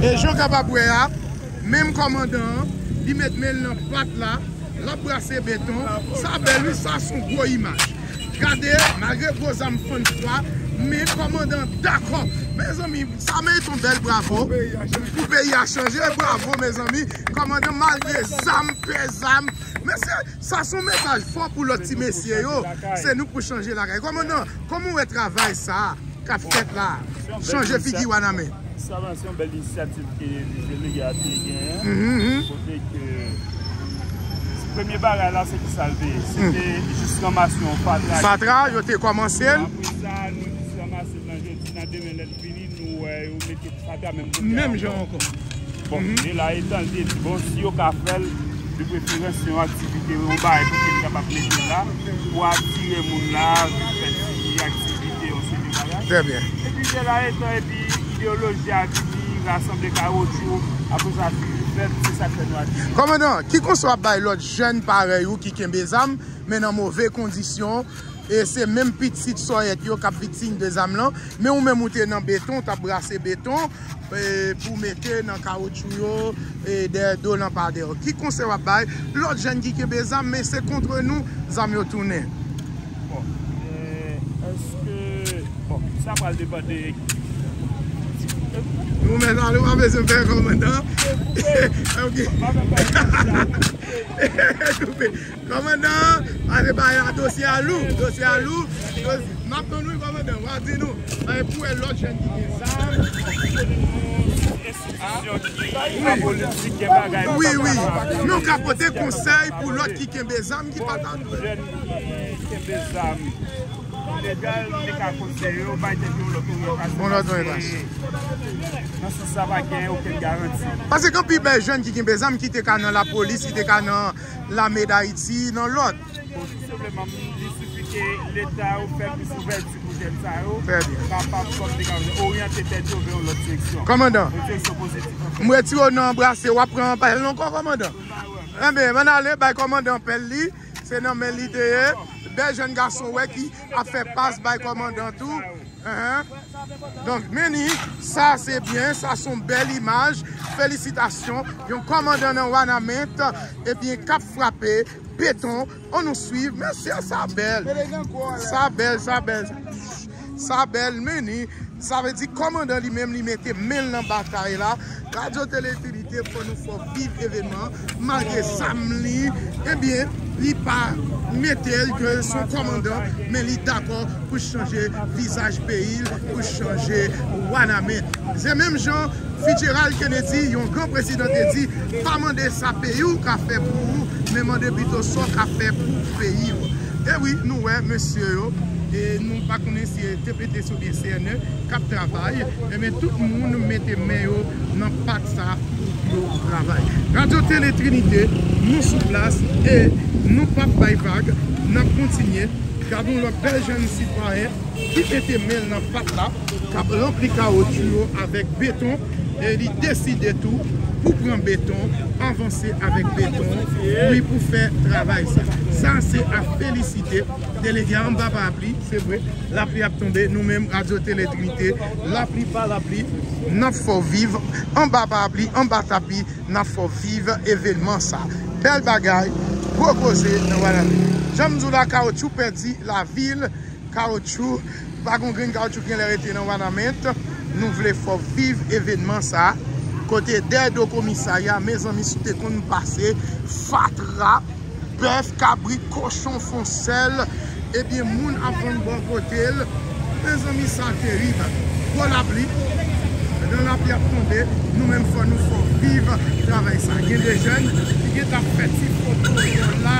E jan w kapab wè a, menm kòmandan an, li met men l nan pat la, l ap brase beton. Sa bèl wi, sa s on gwo imaj. Gade, malgre gwo zam fann fwa, men kòmandan dakò. Mezanmi, sa merite yon bèl bravo. Pou peyi a chanje, bravo, mezanmi. Kòmandan, malgre zam, pè zam. Mesye, sa s on mesaj fò pou lòt ti mesye yo. Se nou pou chanje lakay. Kòmandan, kòman w wè travay sa a k ap fèt la a? Chanje figi Wanament. Sa se yon bèl inisyativ ke delege a te genyen. Kote ke premye bagay la, se ki sa l te ye? Se te jis ranmase yon fatra. Fatra, yo te kòmanse l. Apre sa, nou jis ranmase l nan jodi, nan demen lè l vini, nou wè yo mete fatra menm kote a ankò. Menm jan ankò. Bon, e la, etan l te di, bon, si yo ka fè l, de preferans, se yon aktivite, yon bagay pou ke l kapab mete la, pou atire moun la, vin fè ti aktivite, yon seri de bagay. Trè byen. Epi, de la, etan, epi, ideyoloji a vini, rasanble kawotchou, apre sa, fini fèt, se sa k fè nou atire. Kòmandan, ki konsèy w ap bay lòt jèn parèy ou ki kenbe zam, men nan move kondisyon, e se menm pitit sòyèt yo k ap viktim de zam lan, men ou menm ou te nan beton, w t ap brase beton, e, pou mete nan kawotchou yo, e, dèyè do lanpadè yo. Ki konsèy w ap bay lòt jèn ki kenbe zam, men se kont nou zam yo tounen? Bon, e, èske, bon, sa pral depann de Ou menm la, ou pa bezwen fè kòmandan. Ok. Koupe. Kòmandan, ale bay a dosye a lou. Dosye a lou. Dosye, m ap tann wi, kòmandan. W a di nou. Bay pou wè lòt jèn ki gen zam. Wi, wi. Men w ka pote konsèy pou lòt ki kenbe zam, ki pa ta dwe. Jèn ki kenbe zam. Legal, li ka konseye yo, bay tèt yo yon lòt oryantasyon. Yon lòt oryantasyon. Paske nan sans sa, pa gen okenn garanti. Paske gen anpil bèl jèn ki kenbe zam, ki te ka nan lapolis, ki te ka nan lame d Ayiti, nan lòt. Bon, tou senpleman, li sifi ke Leta yo fè plis ouvèti pou jèn sa yo. Trè byen. Kapab, kòm te ka oryante tèt yo vè yon lòt direksyon. Kòmandan, yon direksyon pozitif. M retire w nan brase, w ap pran pèl ankò, kòmandan. Enben, ann ale, bay kòmandan pèl li. Se nan men li te ye. Bèl jèn gason, wè, ki ap fè pas bay kòmandan tou. Enhen. Donk, men ni, sa se byen, sa se yon bèl imaj. Felisitasyon. Yon kòmandan nan Wanament, ebyen, k ap frape beton. Ann nou swiv. Mesye, sa bèl. Sa bèl, sa bèl. Sa bèl, men ni. Sa vle di kòmandan li menm, li mete men l nan batay la. Radyo Tele Trinite, fò nou fè w viv evènman. Malgre zam li, ebyen, li pa mete l ke se yon kòmandan, men li dakò pou chanje vizaj peyi l, pou chanje Wanament. Se menm jan Fitzgerald Kennedy, yon gran prezidan, te di, pa mande sa peyi w ka fè pou ou, men mande pito sa w ka fè pou peyi w. E wi, nou wè mesye yo, e nou pa konnen si e T P T C oubyen C N E k ap travay, enben tout moun mete men yo nan pat sa pou yo travay. Radyo Tele Trinite, nou sou plas e nou p ap bay vag, n ap kontinye. Gade yon lòt bèl jèn sitwayen ki mete men l nan pat la, k ap ranpli kawotchou yo avèk beton, e li deside tou pou pran beton, avanse avèk beton, wi, pou fè travay sa. Sa se a felisite. Delege a anba parapli, se vre, lapli ap tonbe, nou menm, Radyo Tele Trinite, lapli pa lapli, n ap fè w viv, anba parapli, anba tapi, n ap fè w viv evènman sa. Bèl bagay, gwo koze nan Wanament. Jan m di w la, kawotchou pèdi lavil, kawotchou, pa gon grenn kawotchou ki genlè rete nan Wanament. Nou vle fè w viv evènman sa. Kote dèyè do komisarya, mezanmi, si w te konn pase, fatra, bèf, kabrit, kochon, fon sèl, ebyen, moun ap vann bò kote l. Mezanmi, sa terib. Gwo lapli. Pandan lapli ap tonbe, nou menm fò nou fè w viv travay sa. Gen de jèn ki gentan ap fè ti foto yo la,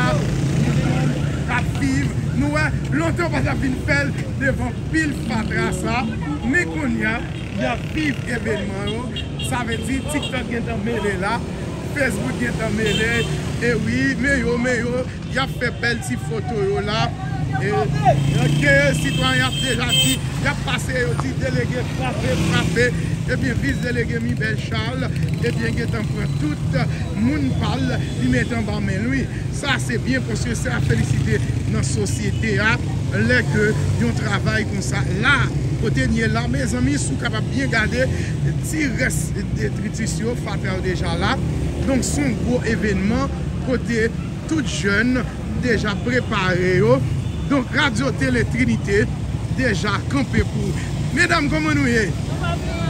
k ap viv. Nou wè, lontan yo pa t ap vin fè l devan pil fatra sa. Men kounye a, y ap viv evènman yo. Sa vle di TikTok gentan mele la, Facebook gentan mele. E wi, men yo, men yo, y ap fè bèl ti foto yo la. E, ok, sitwayen ap deja di, y ap pase, yo di delege frape, frape. Ebyen, vis delege Mibel Charles, ebyen, gentan pran tout moun pa l, li mete anba men l, wi. Sa se byen paske se a felisite nan sosyete a lè ke yon travay konsa la, kote n ye la, mezanmi, si w kapab byen gade ti rès detritis yo, fatra yo deja la. Donk, se yon gwo evènman kote tout jèn deja prepare yo. Donk, Radyo Tele Trinite deja kanpe pou ou. Medam, kòman nou ye?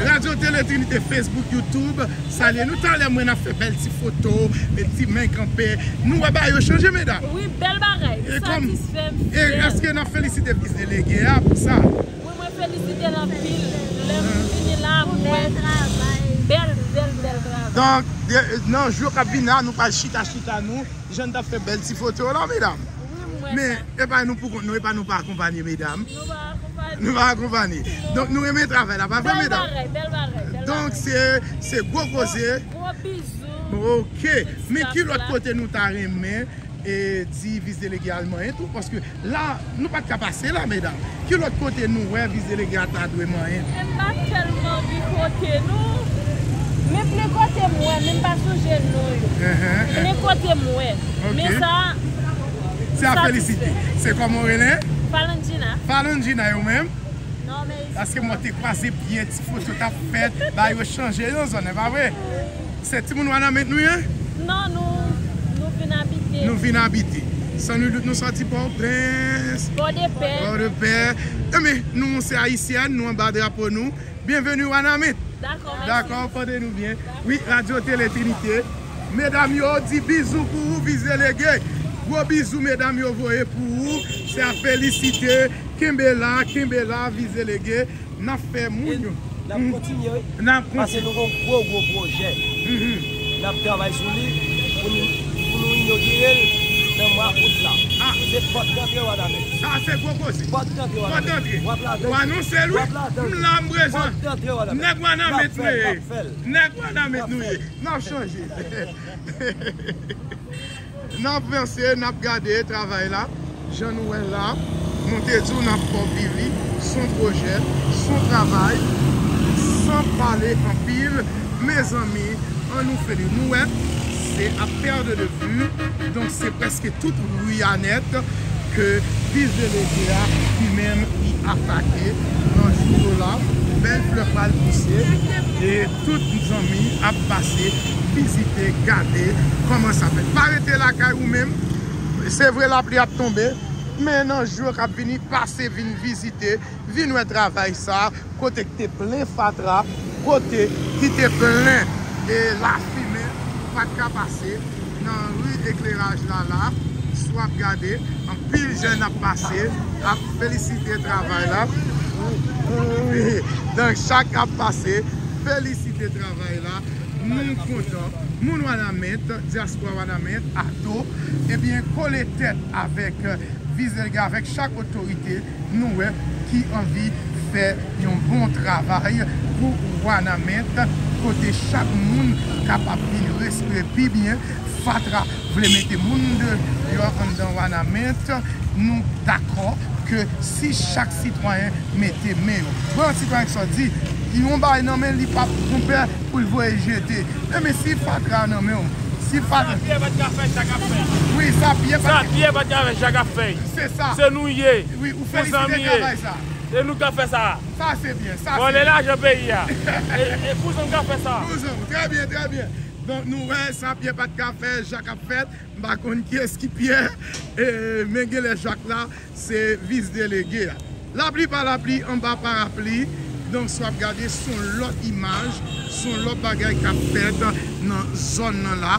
Radyo Tele Trinite, Facebook, YouTube, salye nou. Talè mwen ap fè bèl ti foto, e ti men kanpe. Nou wè bagay yo chanje, medam. Wi, bèl bagay. E kòm, satisfè m, e fyè. Èske n ap felisite vis delege a pou sa? Wi, mwen felisite l anpil. Lè m vini la, mwen bèl, bèl, bèl travay. Donk, de- nan jou k ap vini la, nou pral chita, chita nou, jan n t ap fè bèl ti foto la, medam. Wi, m wè sa. Men, e pa nou pou kont nou, e pa nou pa akonpanye, medam. Nou pa akonpanye. Nou pa akonpanye. Non. Donk, nou renmen travay la, pa vre, medam? Bèl bagay, bèl bagay, bèl bagay. Donk, se, se gwo koze. Gwo, gwo bizou. Ok. Men ki lòt kote nou ta renmen, e, di vis delege al manyen tou? Paske la, nou pa t ka pase la, medam. Ki lòt kote nou wè vis delege a ta dwe manyen? E m pa tèlman anvi kote, non. Men plen kote m wè, men m pa sonje non yo. Plen kote m wè. Ok. Men sa, se a felisite. Se kòman w rele? Falandjina. Falandjina, yo menm? Non, men paske mwen te kwaze byen, ti foto t ap fèt, ba yo chanje nan zòn nan, pa vre? Se timoun Wanament nou ye? Non, nou, nou vin abite. Nou vin abite. San nul dout, nou sòti Pòtoprens. Pòdepè. Pòdepè. Enben, nou se ayisyèn, nou anba drapo nou. Byenveni Wanament. Dakò, mèsi. Dakò, pote nou byen. Wi, Radyo Tele Trinite. Medam yo di bizou pou ou, vis delege. Gwo bizou medam yo voye pou ou. Se a felisite. Kenbe la, kenbe la, vis delege. N ap fè moun yo. N ap kontinye, wi. N ap kontinye. Paske nou gon gwo, gwo pwojè. N ap travay sou li pou nou, pou nou inogire l nan mwa out la. Se pòt dantre Wanament. Sa se gwo koze. Pòt dantre Wanament. Pòt dantre. W ap ladan. W anonse l, wi. W ap ladan. M la, m prezan. Pòt dantre Wanament. Nèg Wanament nou ye. Nèg Wanament nou ye. N ap chanje. N ap vanse, n ap gade travay la. Jan nou wè la, nou te di w n ap fè w viv li. Se yon pwojè, se yon travay, san pale anpil. Mezanmi, an nou fè li. Nou wè, se à perte de vue. Donk, se prèske tout ri a nèt ke vis delege a, li menm, li atake nan jou yo la. Bèl flè pral pouse. E tout zanmi ap pase, vizite, gade kòman sa fèt. Pa rete lakay ou menm. Se vre, lapli ap tonbe, men nan jou yo k ap vini, pase vin vizite, vin wè travay sa, kote ki te plen fatra, kote ki te plen, e, lafimen, ou pa t ka pase nan ri Ekleraj la la, si w ap gade, anpil jèn ap pase, ap felisite travay la. Wi, donk chak ap pase, felisite travay la. Nou kontan. Moun Wanament, dyaspora Wanament, ato, ebyen, kole tèt avèk, eh, vis delege, avèk chak otorite nou wè ki anvi fè yon bon travay pou Wanament, kote chak moun kapab vin respire pi byen. Fatra vle mete moun deyò anndan Wanament. Nou dakò ke si chak sitwayen mete men yo. Bon, yon sitwayen ki sot di, yon bagay nan men li p ap konpè pou l voye jete. Enben, si fatra nan men w, si fatra. Sa pye pa t ka fè, jak ap fè. Wi, sa pye pa t. Sa pye pa t ka fè, jak ap fè. Se sa. Se nou ye. Wi, ou felisite travay sa. Se nou k ap fè sa. Sa se byen, sa se byen. Vòlè lajan peyi a. E, e kouzon k ap fè sa. Kouzon, trè byen, trè byen. Donk, nou wè, sa pye pa t ka fè, jak ap fèt. M pa konn kiyès ki Pyè, e, men genlè jak la, se vis delege a. Lapli pa lapli, anba parapli. Donk, si w ap gade, se yon lòt imaj, se yon lòt bagay k ap fèt nan zòn nan la.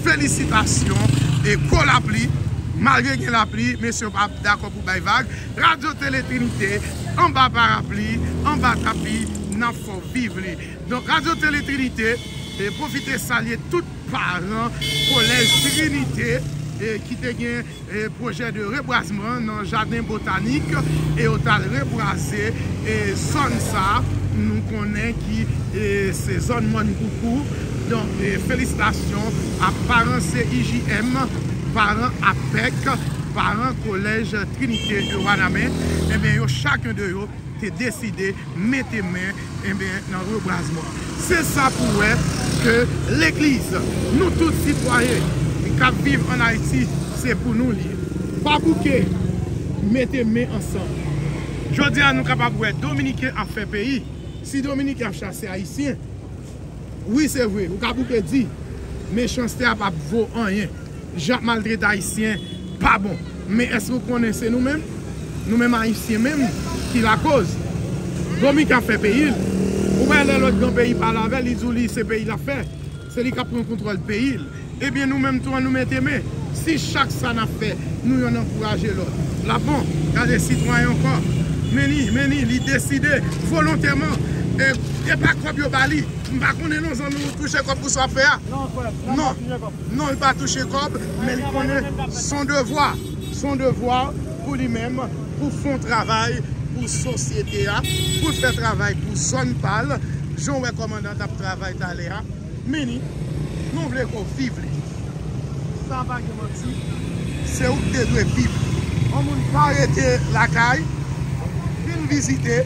Felisitasyon, e gwo lapli, malgre gen lapli, mesye yo pa dakò pou bay vag. Radyo Tele Trinite, anba parapli, anba tapi, n ap fè w viv li. Donk, Radyo Tele Trinite, e pwofite salye tout paran kolèj Trinite, e ki te gen e pwojè de rebwazman nan jaden botanik, e yo t al rebwaze e zòn sa, nou konnen ki e se zòn Mòn Koukou. Donk, e felisitasyon a paran C I J M, paran apèk, paran kolèj Trinite de Wanament. Ebyen, yo, chaken de yo te deside mete men, ebyen, nan rebwazman. Se sa pou wè ke legliz, nou tout sitwayen k ap viv ann Ayiti, se pou nou li ye. Pa bouke, mete men ansanm. Jodi a, nou kapab wè Dominiken ap fè peyi. Si Dominiken ap chase Ayisyen, wi, se vre, ou ka bouke di, mechanste a p ap vo anyen. Jan ap maltrete Ayisyen pa bon. Men èske w konnen se nou menm? Nou menm Ayisyen menm ki lakoz. Dominiken ap fè peyi l. Ou wè lè lòt gran peyi pale avè l, li di w li se peyi l ap fè. Se li k ap pran kontwòl peyi l. Ebyen, nou menm tou, ann nou mete men. Si chak sa n ap fè, nou yonn ankouraje lòt, l ap bon. Gade sitwayen ankò. Men li, men li, li deside volontèman. E, e pa kòb yo ba li. M pa konnen non, zanmi, ou touche kòb pou sa w ap fè a? Non, frè m, non, m pa touche kòb. Non, li pa touche kòb, men li konnen s on devwa. S on devwa pou li menm, pou fè yon travay pou sosyete a, pou l fè travay pou zòn pa l, jan w wè kòmandan t ap travay talè a. Men li, nou vle ke w viv li. Sa pa gen manti, se ou ki te dwe viv li. Yon moun pa rete lakay, vin vizite,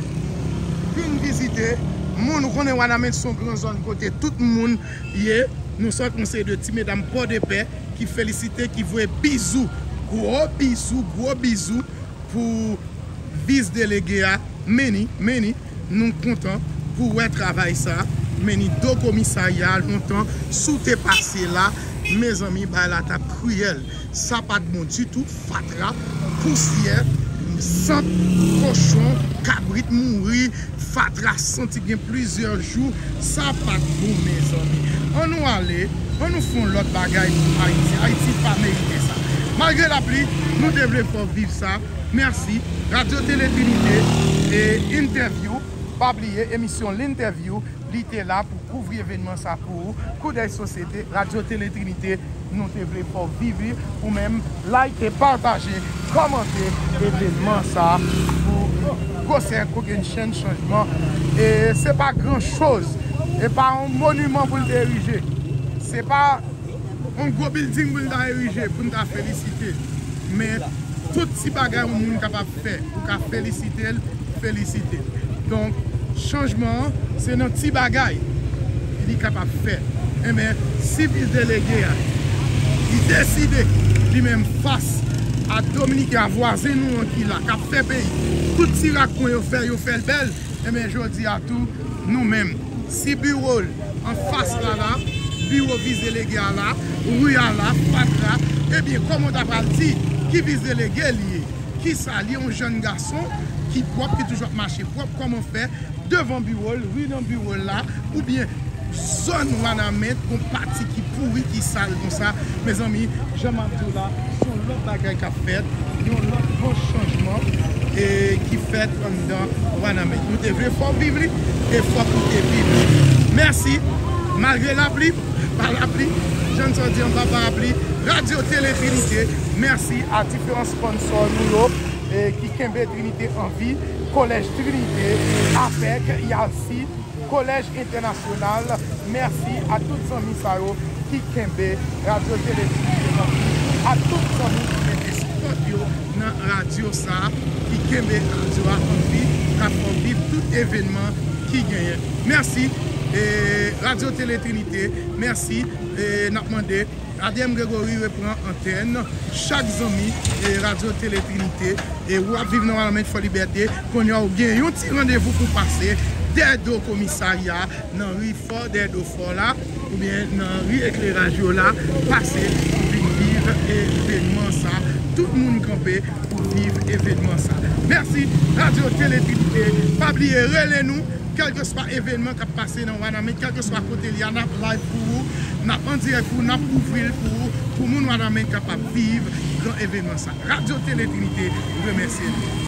vin vizite. Moun, ou konnen Wanament se yon gran zòn kote tout moun ye. Nou sot yon seri de ti medam Pòdepè ki felisite, ki voye bizou, gwo bizou, gwo bizou pou vis delege a. Men li, men li, nou kontan pou wè travay sa. Men li, do komisarya a, lontan, si w te pase la, mezanmi, bagay la t ap kriyèl. Sa pa t bon ditou, fatra, pousyè, sant, kochon, kabrit mouri, fatra santi gen plizyè jou, sa pa t bon, mezanmi. Ann nou ale, ann nou fè yon lòt bagay pou Ayiti. Ayiti pa merite sa. Malgre lapli, nou te vle fè w viv sa. Mèsi. Radyo Tele Trinite, e, entèvyou, pa bliye, emisyon L'Interview, li te la pou kouvri evènman sa pou ou. Koudèy Sosyete, Radyo Tele Trinite, nou te vle fè w viv li. Ou menm, like, pataje, kòmante evènman sa pou gwosè kokennchenn chanjman. E se pa gran choz, e pa yon moniman pou l te erije. Se pa yon gwo bilding pou n ta erije, pou n ta felisite. Men, tout ti bagay yon moun kapab fè, ou ka felisite l, felisite l. Donk, chanjman an, se nan ti bagay li kapab fè. Enben, si vis delege a, li deside, li menm, fas a Dominiken a, vwazen nou an ki la, k ap fè peyi, tout ti rakwen yo fè, yo fè l bèl, enben, jodi a tou, nou menm, si biwo l anfas la la, biwo vis delege a la, ri a la, fatra, ebyen, kòman w ta pral di ki vis delege li ye? Kisa li ye? Yon jèn gason ki pwòp, ki toujou ap mache pwòp, kòman fè devan biwo l, ri nan biwo l la, oubyen zòn Wanament, gon pati ki pouri, ki sal konsa? Mezanmi, jan m ap di w la, se yon lòt bagay k ap fèt, yon lòt bon chanjman, e, ki fèt anndan Wanament. Nou te vle fè w viv li, e fòk ou te viv li. Mèsi. Malgre lapli, pa lapli, jan n sa di anba parapli, Radyo Tele Trinite, mèsi a diferan sponsò nou yo, e, ki kenbe Trinite an vi, Kolèj Trinite, apèk, yalsi, Kolèj Entènasyonal, mèsi a tout zanmi sa yo ki kenbe Radyo Tele Trinite an vi, a tout zanmi ki mete spòt yo nan radyo sa a, ki kenbe radyo a an vi, k ap fè w viv tout evènman ki genyen. Mèsi, e, Radyo Tele Trinite, mèsi, e, n ap mande A D M Gregory repran antèn. Chak zanmi, e, Radyo Tele Trinite, e, w ap viv nan Wanament Fò Libète, kounye a w gen yon ti randevou pou pase dèyè do komisarya, nan ri Fò, dèyè do Fò la, oubyen nan ri ekleraj yo la, pase pou vin viv evènman sa. Tout moun kanpe pou viv evènman sa. Mèsi, Radyo Tele Trinite. Pa bliye rele nou, kèlkeswa evènman k ap pase nan Wanament, kèlkeswa kote l ye a, n ap live pou ou, n ap an dirèk pou ou, n ap kouvri l pou ou, pou moun Wanament kapab viv gran evènman sa. Radyo Tele Trinite remèsye nou.